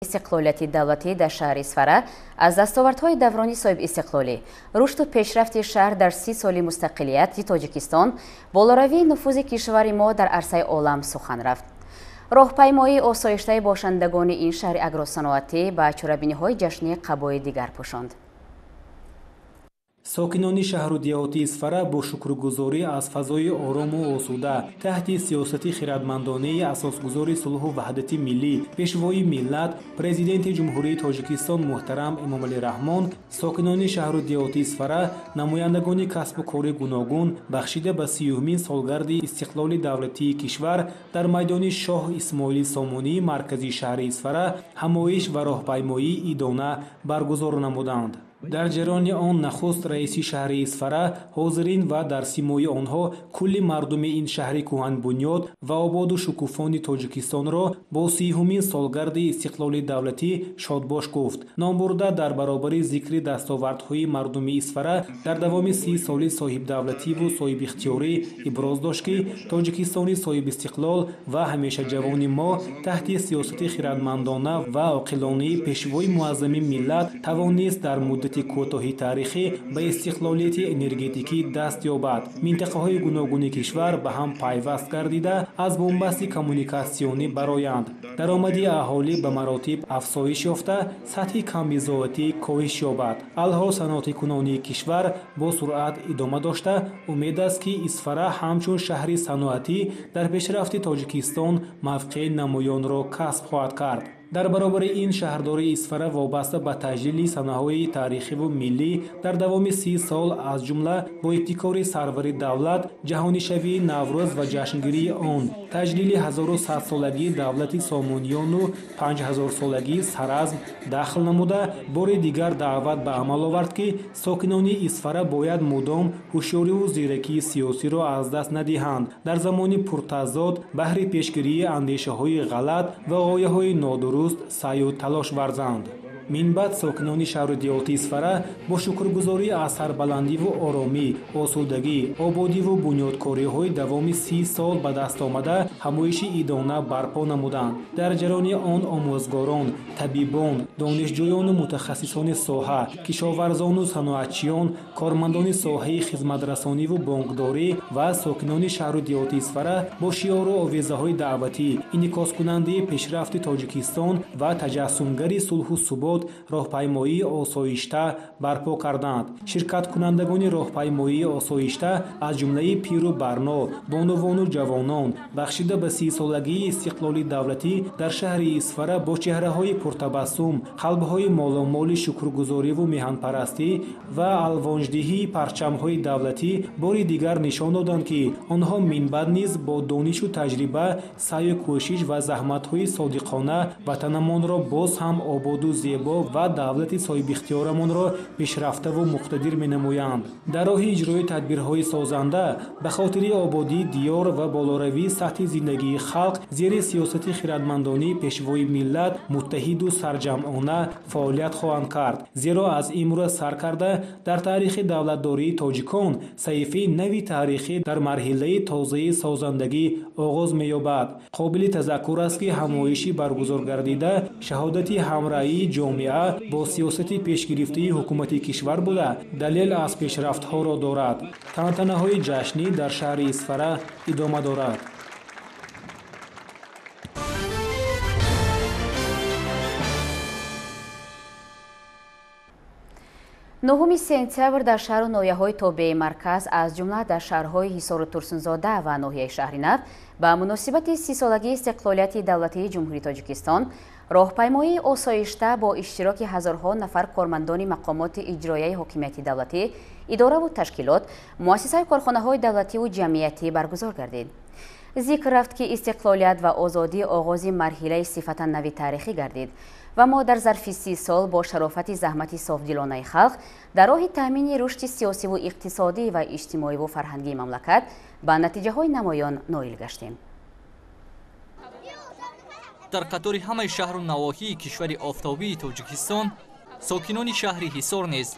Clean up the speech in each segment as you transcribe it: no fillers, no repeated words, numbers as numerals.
Истиқлолияти давлатӣ дар шаҳри Исфара аз дастовардҳои даврони соҳибистиқлолӣ, рушду пешрафти шаҳр дар 30 соли мустақилияти Тоҷикистон, болоравии нуфузи кишвари мо дар арсаи олам сухан рафт. Роҳпаймоии осоиштаи бошандагони ин шаҳри агросаноатӣ ба чорабиниҳои ҷашнӣ қабои дигар пӯшонд. Сокинони шаҳру деҳоти Исфара бо шукргузорӣ аз фазои орому осуда таҳти сиёсати хирадмандонаи асосгузори сулҳу ваҳдати миллӣ, пешвои миллат, Президенти Ҷумҳурии Тоҷикистон муҳтарам Эмомалӣ Раҳмон, сокинони шаҳру деҳоти Исфара, намояндагони касбу кори гуногун бахшида ба 30-умин солгарди истиқлоли давлатии кишвар дар майдони Шоҳ Исмоили Сомонии маркази шаҳри Исфара ҳамоиш ва роҳпаймоии идона баргузор намуданд. Дар ҷараёни он нахуст раиси шаҳри Исфара ҳозирин ва дар симои онҳо кулли мардуми ин шаҳри кӯҳанбунёд ва ободу шукуфони Тоҷикистонро бо 30-умин солгарди истиқлоли давлатӣ шодбош гуфт. Номбурда дар баробари зикри дастовардҳои мардуми Исфара дар давоми 30 соли соҳибдавлативу соҳибихтиёрӣ иброз дошт, ки Тоҷикистони соҳибистиқлол ва ҳамешаҷавони мо таҳти сиёсати хирадмандона ва оқилонаи пешвои муаззами миллат тавонист дар муддати кӯтоҳи таърихӣ ба истиқлолияти энергетикӣ даст ёбад. Минтақаҳои гуногуни кишвар ба ҳам пайваст гардида, аз бунбасти коммуникатсионӣ бароянд. Даромади аҳолӣ ба маротиб афзоиш ёфта, сатҳи камбизоатӣ коҳиш ёбад. Алҳол саноатикунонии кишвар бо суръат идома дошта, умед аст, ки Исфара ҳамчун шаҳри саноатӣ дар пешрафти Тоҷикистон мавқеи намоёнро касб хоҳад кард. Дар баробари ин шаҳрдории Исфара вобаста ба таҷлили санаҳои таърихиву миллӣ дар давоми 30 сол, аз ҷумла бо ибтикори сарвари давлат, ҷаҳонишавии Наврӯз ва ҷашнгирии он, таҷлили 1100-солагии давлати Сомониёну 5000-солагии Саразм дахл намуда, бори дигар даъват ба амал овард, ки сокинони Исфара бояд мудом ҳушёриву зиракии сиёсиро аз даст надиҳанд. Дар замони пуртазод баҳри пешгирии андешаҳои ғалат ва ғояҳои нодуруст саъю талош варзанд. Минбаъд сокинони шаҳру деҳоти Исфара бо шукргузорӣ аз сарбаландиву оромӣ, осудагӣ, ободиву бунёдкориҳои давоми 30 сол ба даст омада ҳамоиши идона барпо намуданд. Дар ҷараёни он омӯзгорон, табибон, донишҷӯёну мутахассисони соҳа, кишоварзону саноатчиён, кормандони соҳаи хизматрасониву бонкдорӣ ва сокинони шаҳру деҳоти Исфара бо шиору овезаҳои даъватӣ, инъикоскунандаи пешрафти Тоҷикистон ва таҷассумгари сулҳу субот роҳпаймоии осоишта барпо карданд. Ширкаткунандагони роҳпаймоии осоишта аз ҷумлаи пиру барно, бонувону ҷавонон бахшида ба 30-солагии истиқлоли давлатӣ дар шаҳри Исфара бо чеҳраҳои пуртабассум, қалбҳои моломоли шукргузориву меҳанпарастӣ ва алвонҷдиҳии парчамҳои давлатӣ бори дигар нишон доданд, ки онҳо минбаъд низ бо донишу таҷриба, саъю кӯшиш ва заҳматҳои содиқона ватанамонро боз ҳам ободу зебо ва давлати соҳибихтиёрамонро пешрафтаву муқтадир менамоянд. Дар роҳи иҷрои тадбирҳои созанда ба хотири ободии диёр ва болоравии сатҳи зиндагии халқ зери сиёсати хирадмандонии пешвои миллат муттаҳиду сарҷамъона фаъолият хоҳанд кард. Зеро аз имрӯз сар карда дар таърихи давлатдории тоҷикон саҳифаи нави таърихӣ дар марҳилаи тозаи созандагӣ оғоз меёбад. Қобили тазаккур аст, ки ҳамоиши баргузор гардида шаҳодати ҳамраҳии ҷомеа бо сиёсати пешгирифтаи ҳукумати кишвар буда, далел аз пешрафтҳоро дорад. Тантанаҳои ҷашнӣ дар шаҳри Исфара идома дорад. Нуҳуми сентябр дар шаҳру ноҳияҳои тобеи марказ, аз ҷумла дар шаҳрҳои Ҳисору Турсунзода ва ноҳияи Шаҳринав ба муносибати 30-солагии истиқлолияти давлатии Ҷумҳурии Тоҷикистон роҳпаймоии осоишта бо иштироки ҳазорҳо нафар кормандони мақомоти иҷроияи ҳокимияти давлатӣ, идораву ташкилот, муассисаи корхонаҳои давлативу ҷамъиятӣ баргузор гардид. Зикр рафт, ки истиқлолият ва озодӣ оғози марҳилаи сифатан нави таърихӣ гардид ва мо дар зарфи 30 сол бо шарофати заҳмати софдилонаи халқ дар роҳи таъмини рушди сиёсиву иқтисодӣ ва иҷтимоиву фарҳангии мамлакат ба натиҷаҳои намоён ноил гаштем. Дар қатори ҳамаи шаҳру навоҳии кишвари офтобии Тоҷикистон сокинони шаҳри Ҳисор низ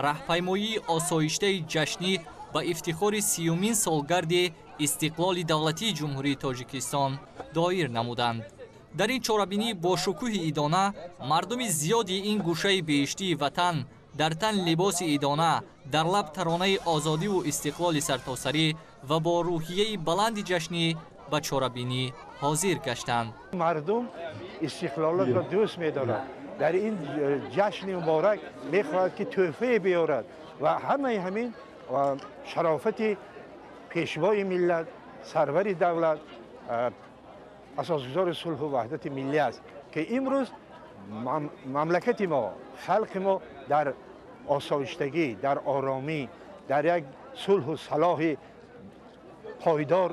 раҳпаймоии осоиштаи ҷашнӣ ба ифтихори 30-умин солгарди истиқлоли давлатии Ҷумҳурии Тоҷикистон доир намуданд. Дар ин чорабинӣ бо шукӯҳи идона мардуми зиёди ин гӯшаи беҳиштии ватан дар тан либоси идона, дар лаб таронаи озодиву истиқлоли сартосарӣ ва бо рӯҳияи баланди ҷашнӣ ба чорабинӣ ҳозир гаштанд. Мардум истиқлолатро дӯст медорад. Дар ин ҷашни муборак мехоҳад, ки тӯҳфае биёрад ва ҳамаи ҳамин шарофати пешвои миллат, сарвари давлат, асосгузори сулҳу ваҳдати миллӣ аст, ки имрӯз мамлакати мо, халқи мо дар осоиштагӣ, дар оромӣ, дар як сулҳу салоҳи пойдор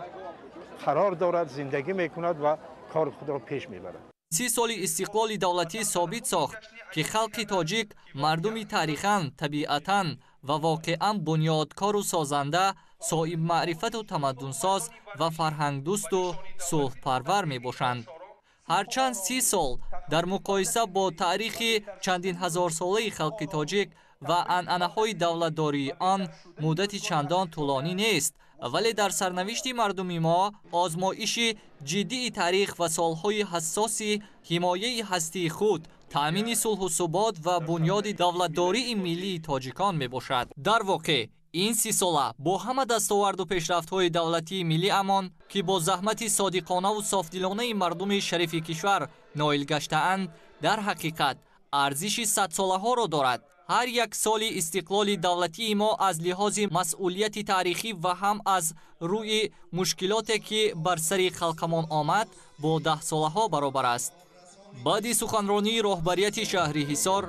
қарор дорад, зиндагӣ мекунад ва кори худро пеш мебарад. 30 соли истиқлоли давлатӣ собит сохт, ки халқи тоҷик мардуми таърихан, табиатан ва воқеан бунёдкору созанда, соҳибмаърифату тамаддунсоз ва фарҳангдӯсту сулҳпарвар мебошанд. Ҳарчанд 30 сол дар муқоиса бо таърихи чандин ҳазорсолаи халқи тоҷик ва анъанаҳои давлатдории он муддати чандон тӯлонӣ нест, вале дар сарнавишти мардуми мо озмоиши ҷиддии таърих ва солҳои ҳассоси ҳимояи ҳастии худ, таъмини сулҳу субот ва бунёди давлатдории миллии тоҷикон мебошад. Дар воқеъ ин 30сола бо ҳама дастоварду пешрафтҳои давлатии миллиамон, ки бо заҳмати содиқонаву софдилонаи мардуми шарифи кишвар ноил гаштаанд, дар ҳақиқат арзиши садсолаҳоро дорад. Ҳар як соли истиқлоли давлатии мо аз лиҳози масъулияти таърихӣ ва ҳам аз рӯи мушкилоте, ки бар сари халқамон омад, бо даҳсолаҳо баробар аст. Баъди суханронии роҳбарияти шаҳри Ҳисор,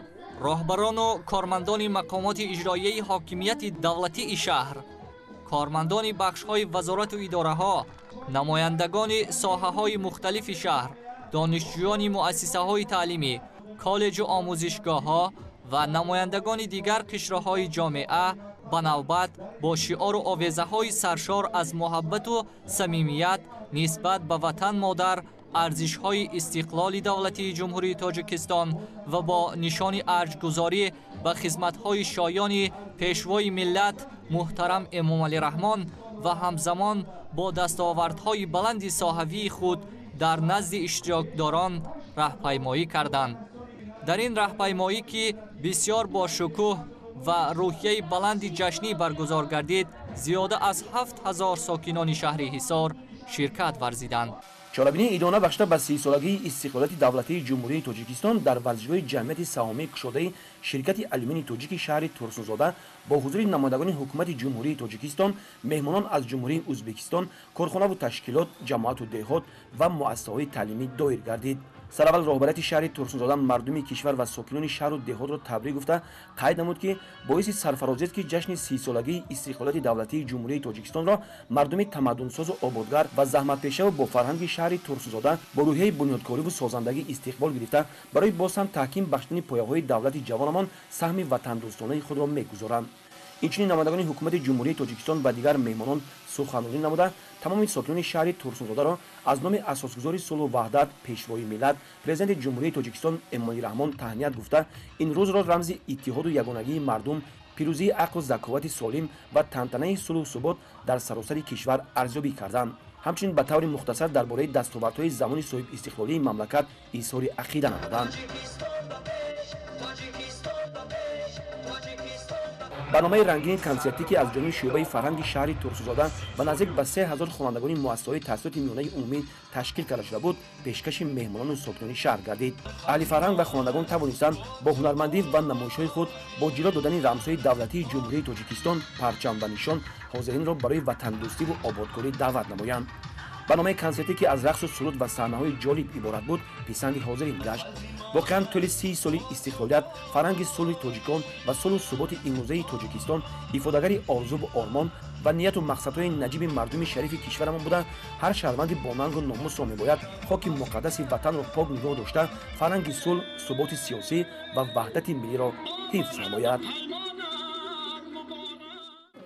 роҳбарону кормандони мақомоти иҷроияи ҳокимияти давлатии шаҳр, кормандони бахшҳои вазорату идораҳо, намояндагони соҳаҳои мухталифи шаҳр, донишҷӯёни муассисаҳои таълимӣ, коллеҷу омӯзишгоҳҳо ва намояндагони дигар қишрҳои ҷомеа ба навбат бо шиору овезаҳои саршор аз муҳаббату самимият нисбат ба ватан модар, арзишҳои истиқлоли давлатии Ҷумҳурии Тоҷикистон ва бо нишони арҷгузорӣ ба хизматҳои шоёни пешвои миллат муҳтарам Эмомалӣ Раҳмон ва ҳамзамон бо дастовардҳои баланди соҳавии худ дар назди иштирокдорон раҳпаймоӣ карданд. Дар ин раҳпаймоӣ, ки бисёр бо шукӯҳ ва рӯҳияи баланди ҷашнӣ баргузор гардид, зиёда аз 7000 сокинони шаҳри Ҳисор ширкат варзиданд. Чорабинии идона бахшида ба 30солагии истиқлолияти давлатии Ҷумҳурии Тоҷикистон дар варзишгоҳи ҷамъияти саҳомии кушодаи ширкати алюминии тоҷики шаҳри Турсунзода бо ҳузури намояндагони ҳукумати Ҷумҳурии Тоҷикистон, меҳмонон аз Ҷумҳурии Ӯзбекистон, корхонаву ташкилот, ҷамоату деҳот ва муассисаҳои таълимӣ доир гардид. Сараввал роҳбарияти шаҳри Турсунзода мардуми кишвар ва сокинони шаҳру деҳотро табрик гуфта, қайд намуд, ки боиси сарфарозист, ки ҷашни 30солагии истиқлолияти давлатии Ҷумҳурии Тоҷикистонро мардуми тамаддунсозу ободгар ва заҳматпешаву бо фарҳанги шаҳри Турсунзода бо рӯҳияи бунёдкориву созандагӣ истиқбол гирифта, барои боз ҳам таҳким бахшидани пояҳои давлати ҷавонамон саҳми ватандӯстонаи худро мегузоранд. Инчунин намояндагони ҳукумати Ҷумҳурии Тоҷикистон ва дигар меҳмонон суханронӣ намуда, тамоми сокинони шаҳри Турсунзодаро аз номи асосгузори сулҳу ваҳдат, пешвои миллат, президенти Ҷумҳурии Тоҷикистон Эмомалӣ Раҳмон таҳният гуфта, ин рӯзро рамзи иттиҳоду ягонагии мардум, пирӯзии ақлу заковати солим ва тантанаи сулҳу субот дар саросари кишвар арзёбӣ карданд. Ҳамчунин ба таври мухтасар дар бораи дастовардҳои замони соҳибистиқлолии мамлакат изҳори ақида намуданд. Барномаи рангини консертӣ, ки аз ҷониби шӯъбаи фарҳанги шаҳри Турсунзода ва наздик ба 3000 хонандагони муассисаҳои таҳсилоти миёнаи умумӣ ташкил карда шуда буд, пешкаши меҳмонону сокинони шаҳр гардид. Аҳли фарҳанг ва хонандагон тавонистанд бо ҳунармандӣ ва намоишҳои худ бо ҷило додани рамзҳои давлатии Ҷумҳурии Тоҷикистон, парчам ва нишон ҳозиринро барои ватандӯстиву ободкорӣ даъват намоянд. Барномаи консертӣ, ки аз рақсу суруд ва саҳнаҳои ҷолиб иборат буд, писанди ҳозирин гашт. Воқеан тӯли 30 соли истиқлолият фарҳанги сулҳи тоҷикон ва сулҳу суботи имрӯзаи Тоҷикистон ифодагари орзуву ормон ва нияту мақсадҳои наҷиби мардуми шарифи кишварамон буда, ҳар шаҳрванди бонангу номусро мебояд хоки муқаддаси ватанро пок нигоҳ дошта, фарҳанги сулҳ, суботи сиёсӣ ва ваҳдати миллиро ҳифз намояд.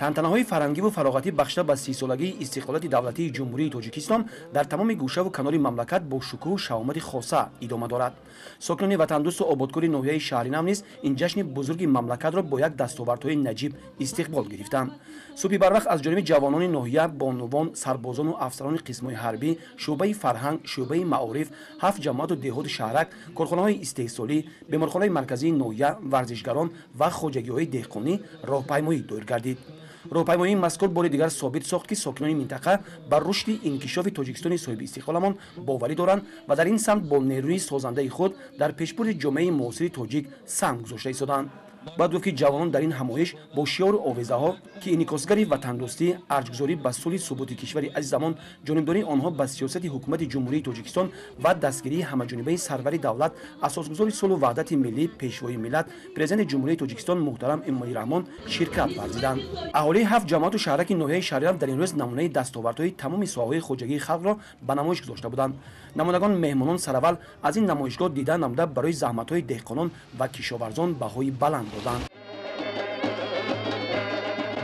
Тантанаҳои фарҳангиву фароғатӣ бахшида ба 30-солагии истиқлолияти давлатии Ҷумҳурии Тоҷикистон дар тамоми гӯшаву канори мамлакат бо шукӯҳу шаҳомати хоса идома дорад. Сокинони ватандӯсту ободкори ноҳияи Шаҳринав низ ин ҷашни бузурги мамлакатро бо як дастовардҳои наҷиб истиқбол гирифтанд. Субҳи барвақт аз ҷониби ҷавонони ноҳия, бонувон, сарбозону афсарони қисмҳои ҳарбӣ, шӯъбаи фарҳанг, шӯъбаи маориф, 7 ҷамоату деҳоти шаҳрак, корхонаҳои истеҳсолӣ, беморхонаи марказии ноҳия, варзишгарон ва хоҷагиҳои деҳқонӣ роҳпаймоӣ доир гардид. Роҳпаймоии мазкур бори дигар собит сохт, ки сокинони минтақа ба рушди инкишофи Тоҷикистони соҳиби истиқлоламон боварӣ доранд ва дар ин самт бо нерӯи созандаи худ дар пешбурди ҷомеаи муосири тоҷик саҳм гузошта истоданд. Бояд гуфт, ки ҷавонон дар ин ҳамоиш бо шиору овезаҳо, ки инъикосгари ватандӯстӣ, арҷгузорӣ ба сулҳи суботи кишвари азизамон, ҷонибдории онҳо ба сиёсати ҳукумати Ҷумҳурии Тоҷикистон ва дастгирии ҳамаҷонибаи сарвари давлат, асосгузори сулҳу ваҳдати миллӣ, пешвои миллат, Президенти Ҷумҳурии Тоҷикистон муҳтарам Эмомалӣ Раҳмон ширкат варзиданд. Аҳолии 7 ҷамоату шаҳраки ноҳияи Шаҳринав дар ин рӯз намунаи дастовардҳои тамоми соҳаҳои хоҷагии халқро ба намоиш гузошта буданд. Намояндагон меҳмонон сараввал аз ин намоишгоҳ дида намуда барои заҳматҳои деҳқонон ва кишоварзон баҳои баланд доданд.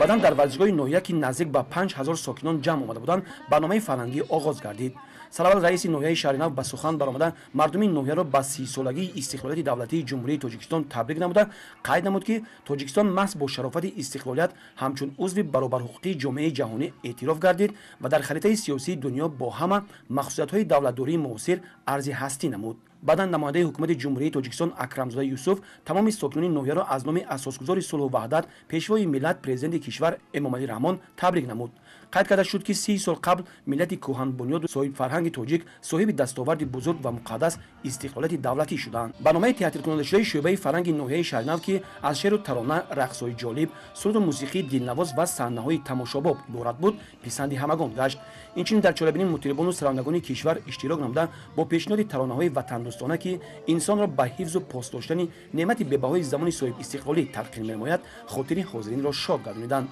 Баъдан дар варзишгоҳи ноҳия, ки наздик ба 5000 сокинон ҷамъ омада буданд, барномаи фарҳангӣ оғоз гардид. Сараввал раиси ноҳияи Шаҳринав ба сухан баромада мардуми ноҳияро ба 30-солагии истиқлолияти давлатии Ҷумҳурии Тоҷикистон табрик намуда қайд намуд, ки Тоҷикистон маҳз бо шарофати истиқлолият ҳамчун узви баробарҳуқуқии ҷомеаи ҷаҳонӣ эътироф гардид ва дар харитаи сиёсии дунё бо ҳама махсусиятҳои давлатдории муосир арзи ҳастӣ намуд. Баъдан намояндаи ҳукумати Ҷумҳурии Тоҷикистон Акрамзода Юсуф тамоми сокинони ноҳияро аз номи асосгузори сулҳу ваҳдат, пешвои миллат, президенти кишвар Эмомалӣ Раҳмон табрик намуд. Қайд карда шуд, ки 30 сол қабл миллати кӯҳанбунёду соҳибфарҳанги тоҷик соҳиби дастоварди бузург ва муқаддас истиқлолияти давлатӣ шуданд. Барномаи театркунандашудаи шӯъбаи фарҳанги ноҳияи Шаҳринав, ки аз шеъру тарона, рақсҳои ҷолиб, суруду мусиқии дилнавоз ва саҳнаҳои тамошобоб иборат буд, писанди ҳамагон гашт. Инчунин дар чорабинӣ мутрибону сарояндагони кишвар иштирок намуда бо пешниҳоди таронаҳои ватандӯстона, ки инсонро ба ҳифзу пос доштани неъмати бебаҳои замони соҳибистиқлолӣ талқин менамояд, хотири ҳозиринро шод гардониданд.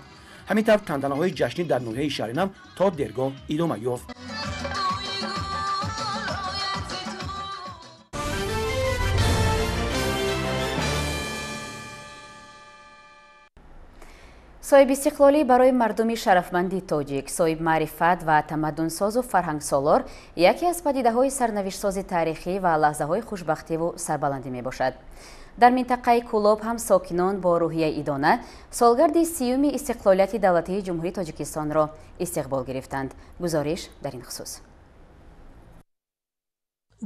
Ҳамин тавр тантанаҳои ҷашнӣ дар ноҳияи Шаҳринав то дергоҳ идома ёфт. Соҳибистиқлолӣ барои мардуми шарафманди тоҷик, соҳибмаърифат ва тамаддунсозу фарҳангсолор яке аз падидаҳои сарнавиштсози таърихӣ ва лаҳзаҳои хушбахтиву сарбаландӣ мебошад. Дар минтақаи Кӯлоб ҳам сокинон бо рӯҳияи идона солгарди 30-юми истиқлолияти давлатии Ҷумҳурии Тоҷикистонро истиқбол гирифтанд. Гузориш дар ин хусус.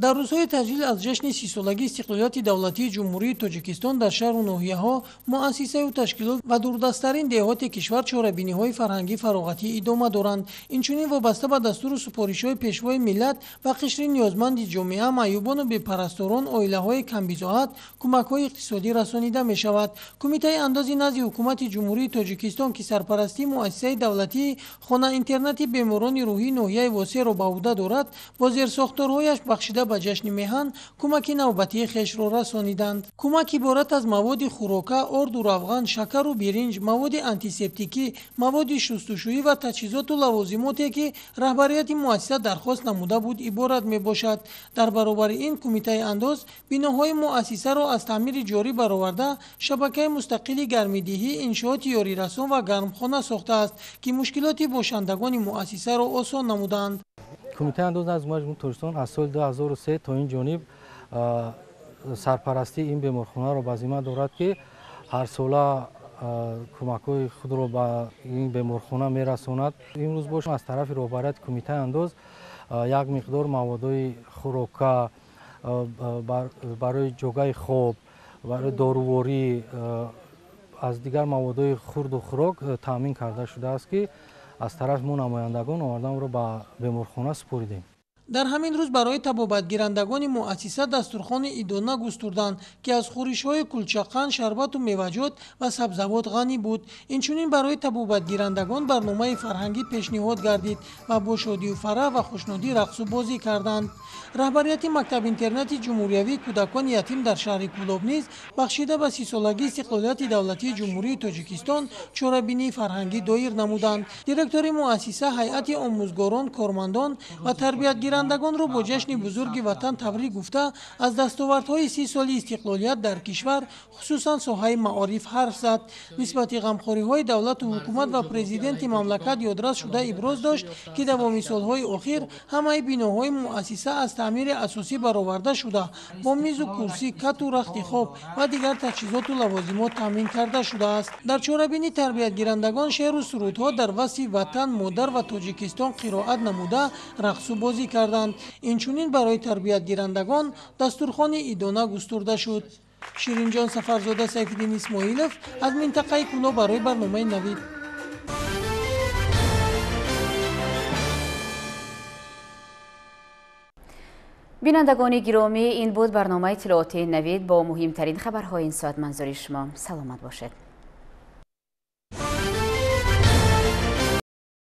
Дар рӯзҳои таҷлил аз ҷашни 30-солагии истиқлолияти давлатии Ҷумҳурии Тоҷикистон дар шаҳру ноҳияҳо, муассисаю ташкилот ва дурдасттарин деҳоти кишвар чорабиниҳои фарҳангӣ фароғатӣ идома доранд. Инчунин вобаста ба дастуру супоришҳои пешвои миллат ва қишри ниёзманди ҷомеа, маъюбону бепарасторон, оилаҳои камбизоат кӯмакҳои иқтисодӣ расонида мешавад. Кумитаи андози назди ҳукумати Ҷумҳурии Тоҷикистон, ки сарпарастии муассисаи давлатии хона-интернати беморони рӯҳии ноҳияи Восеъро ба ӯҳда дорад, бо зерсохторҳояш бахшида ба ҷашни меҳан кӯмаки навбатии хешро расониданд. Кӯмак иборат аз маводи хӯрока, орду равған, шакару биринҷ, маводи антисептикӣ, маводи шустушӯӣ ва таҷҳизоту лавозимоте, ки раҳбарияти муассиса дархост намуда буд, иборат мебошад. Дар баробари ин кумитаи андоз биноҳои муассисаро аз таъмири ҷорӣ бароварда, шабакаи мустақили гармидиҳӣ, иншооти ёрирасон ва гармхона сохтааст, ки мушкилоти бошандагони муассисаро осон намуданд. Кумитаи андоз назди ҳукумати Ҷумҳурии Тоҷикистон аз соли 2003 то ин ҷониб сарпарастии ин беморхонаро ба зимма дорад, ки ҳарсола кӯмакҳои худро ба ин беморхона мерасонад. Имрӯз бошад аз тарафи роҳбарияти кумитаи андоз як миқдор маводҳои хӯрока барои ҷогаи хоб, барои доруворӣ, аз дигар маводҳои хурду хӯрок таъмин карда шудааст, ки аз тарафи мо намояндагон овардан ӯро ба беморхона супоридем. Дар ҳамин рӯз барои табобатгирандагони муассиса дастурхони идона густурданд, ки аз хӯришҳои кулчақанд, шарбату меваҷот ва сабзавот ғанӣ буд. Инчунин барои табобатгирандагон барномаи фарҳангӣ пешниҳод гардид ва бо шодию фараҳ ва хушнудӣ рақсу бозӣ карданд. Раҳбарияти мактаб-интернати ҷумҳуриявии кӯдакони ятим дар шаҳри Кӯлоб низ бахшида ба 30-солагии истиқлолияти давлатии Ҷумҳурии Тоҷикистон чорабинии фарҳангӣ доир намуданд. Директори муассиса, ҳайати омӯзгорон, кормандон ва тарбиятгирандагони Тарбиятгирандагонро бо ҷашни бузурги ватан табрик гуфта, аз дастовардҳои 30 соли истиқлолият дар кишвар, хусусан соҳаи маориф ҳарф зад. Нисбати ғамхориҳои давлату ҳукумат ва президенти мамлакат ёдрас шуда иброз дошт, ки давоми солҳои охир ҳамаи биноҳои муассиса аз таъмири асосӣ бароварда шуда, бо мизу курсӣ, кату рахти хоб ва дигар таҷҳизоту лавозимот таъмин карда шудааст. Дар чорабинӣ тарбиятгирандагон шеъру сурудҳо дар васфи ватан, модар ва Тоҷикистон қироат намуда, рақсу бозӣ карданд. Инчунин барои тарбиятгирандагон дастурхони идона густурда шуд. Ширинҷон Сафарзода, Сайфиддин Исмоилов аз минтақаи Кӯлоб барои барномаи Навид. Бинандагони гиромӣ, ин буд барномаи иттилоотии Навид бо муҳимтарин хабарҳои ин соат. Манзури шумо. Саломат бошед.